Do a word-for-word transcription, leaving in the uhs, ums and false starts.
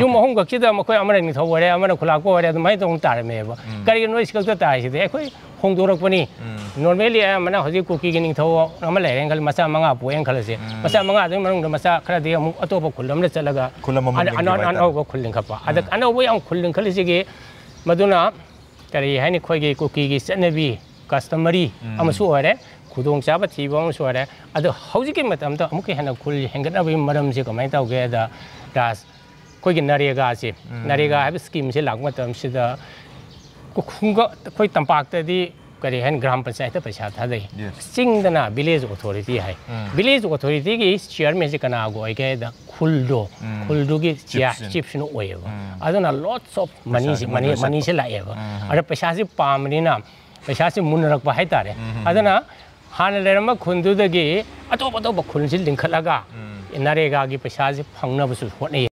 ꯌꯨꯝ ꯑꯍꯨꯝꯈꯛꯁꯤꯗ ꯃꯈꯣꯏ ꯑꯃꯅ ꯅꯤꯡꯊꯧ ꯑꯣꯏꯔꯦ, ꯑꯃꯅ ꯈꯨꯂꯥꯛꯄ ꯑꯣꯏꯔꯦ, ꯑꯗꯨꯃꯥꯏꯅ ꯇꯧꯅ ꯇꯥꯔꯝꯃꯦꯕ꯫ ꯀꯔꯤꯒꯤꯅꯣ ꯁꯤ ꯈꯛꯇ ꯇꯥꯔꯤꯁꯤꯗꯤ? ꯑꯩꯈꯣꯏ ꯍꯣꯡꯗꯣꯔꯛꯄꯅꯤ꯫ Normally ꯑꯌꯥꯝꯕꯅ ꯍꯧꯖꯤꯛ ꯀꯨꯀꯤꯒꯤ ꯅꯤꯡꯊꯧ ꯑꯃ ꯂꯩꯔꯦꯅ ꯈꯜꯂꯤ, ꯃꯆꯥ ꯃꯉꯥ ꯄꯣꯛꯑꯦꯅ ꯈꯜꯂꯁꯦ꯫ ꯃꯆꯥ ꯃꯉꯥꯗꯨꯒꯤ ꯃꯅꯨꯡꯗ ꯃꯆꯥ ꯈꯔꯗꯤ ꯑꯃꯨꯛ ꯑꯇꯣꯞꯄ ꯈꯨꯜ ꯑꯃꯗ ꯆꯠꯂꯒ ꯈꯨꯜ ꯑꯃꯃꯝ ꯑꯅ-, ꯂꯤꯡꯈꯤꯕ ꯑꯅ-, ꯍꯥꯏꯇꯥꯔꯦ꯫ ꯑꯅꯧꯕ ꯈꯨꯜ ꯂꯤꯡꯈꯠꯄ꯫ ꯑꯗ ꯑꯅꯧꯕ ꯌꯥꯝ ꯈꯨꯜ ꯂꯤꯡꯈꯠꯂꯤꯁꯤꯒꯤ ꯃꯗꯨꯅ ꯀꯔꯤ ꯍꯥꯏꯅꯤ, ꯑꯩꯈꯣꯏꯒꯤ ꯀꯨꯀꯤꯒꯤ ꯆꯠꯅꯕꯤ, customary ꯑꯃꯁꯨ ꯑꯣꯏꯔꯦ, ꯈꯨꯗꯣꯡꯆꯥꯕ ꯊꯤꯕ ꯑꯃꯁꯨ ꯑꯣꯏꯔꯦ꯫ ꯑꯗꯣ ꯍꯧꯖꯤꯛꯀꯤ ꯃꯇꯝꯗ ꯑꯃꯨꯛꯀ ꯍꯦꯟꯅ ꯈꯨꯜ ꯍꯦꯟꯒꯠꯅꯕꯒꯤ ꯃꯔꯝꯁꯦ ꯀꯃꯥꯏꯅ ꯇꯧꯒꯦꯗ, ꯔꯥꯖ, ꯑꯩꯈꯣꯏꯒꯤ ꯅꯔꯦꯒꯥꯁꯦ, ꯅꯔꯦꯒꯥ ꯍꯥꯏꯕ schemeꯁꯦ ꯂꯥꯛꯄ ꯃꯇꯝꯁꯤꯗ ꯈꯨꯡꯒ-, ꯑꯩꯈꯣꯏ ꯇꯝꯄꯥꯛꯇꯗꯤ ꯀꯔꯤ ꯍꯥꯏꯅꯤ, ꯒ꯭ꯔꯥꯝ ꯄꯟꯆꯥꯌꯠꯇ ꯄꯩꯁꯥ ꯊꯥꯗꯩ꯫ Yes. ꯆꯤꯡꯗꯅ village authority ꯍꯥꯏ꯫ Village authorityꯒꯤ chairmanꯁꯦ ꯀꯅꯥꯒ ꯑꯣꯏꯒꯦꯗ, ꯈꯨꯜꯗꯣ, ꯈꯨꯜꯗꯨꯒꯤ ꯆꯤꯌꯥ-, chiefꯁꯤꯅ꯫ Chiefꯁꯤꯅ ꯑꯣꯏꯌꯦꯕ꯫ ꯑꯗꯨꯅ lots of money, ꯄꯩꯁꯥꯁꯦ money, ꯃꯅꯨꯡꯗ moneyꯁꯦ ꯆꯠꯄ꯫ ꯂꯥꯛꯑꯦꯕ꯫ ꯑꯗ ꯄꯩꯁꯥꯁꯦ ꯄꯥꯝꯕꯅꯤꯅ ꯄꯩꯁꯥꯁꯦ ꯃꯨꯟꯅꯔꯛꯄ ꯍꯥꯏꯇꯥꯔꯦ꯫ ꯑꯗꯨꯅ ꯍꯥꯟꯅ ꯂꯩꯔꯝꯕ ꯈꯨꯜꯗꯨꯗꯒꯤ ꯑꯇꯣꯞ ꯑꯇꯣꯞꯄ ꯈꯨꯜꯁꯤ ꯂꯤꯡꯈꯠꯂꯒ ꯅꯔꯦꯒꯥꯒꯤ ꯄꯩꯁꯥꯁꯦ ꯐꯪꯅꯕꯁꯨ ꯍꯣꯠꯅꯩ꯫